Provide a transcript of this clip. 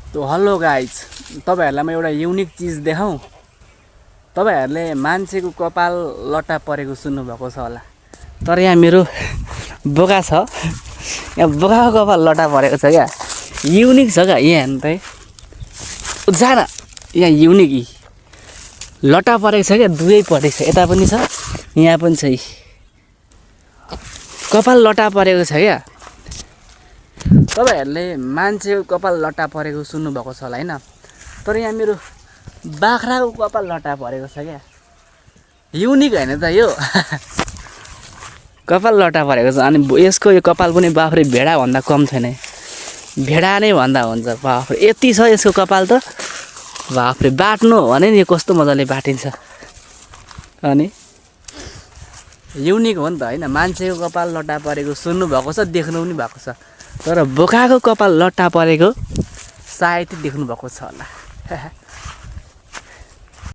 तो hello guys, तपाईहरुलाई म एउटा युनिक चीज देखाउँ। तपाईहरुले मान्छेको कपाल लट्टा परेको सुन्नु भएको छ होला, तर यहाँ मेरो बोका छ। यहाँ बोकाको कपाल लट्टा परेको छ क्या। युनिक छ क्या यहाँ हेर्नु त। जान यहाँ युनिक लट्टा परेको छ क्या, दुवै परेको छ, यता पनि छ यहाँ पनि छ। कपाल लट्टा परेको छ क्या। तपाईहरुले मान्छेको कपाल लट्टा परेको सुन्नु भएको छ होला हैन, तर यहाँ मेरो बाख्राको कपाल लट्टा परेको छ क्या। युनिक हैन त यो। कपाल लट्टा परेको छ अनि यसको यो कपाल पनि बाफ्रे भेडा भन्दा कम छैन, भेडा नै भन्दा हुन्छ। बाफ्रे यति छ यसको कपाल त, बाफ्रे बाट्नु हो भने नि कस्तो मजाले बाटिन्छ। अनि युनिक हो नि त हैन। मान्छेको कपाल लट्टा परेको सुन्नु भएको छ, देख्नु पनि भएको छ, तर बोकाको कपाल लट्टा परेको सायद देख्नु भएको छ होला।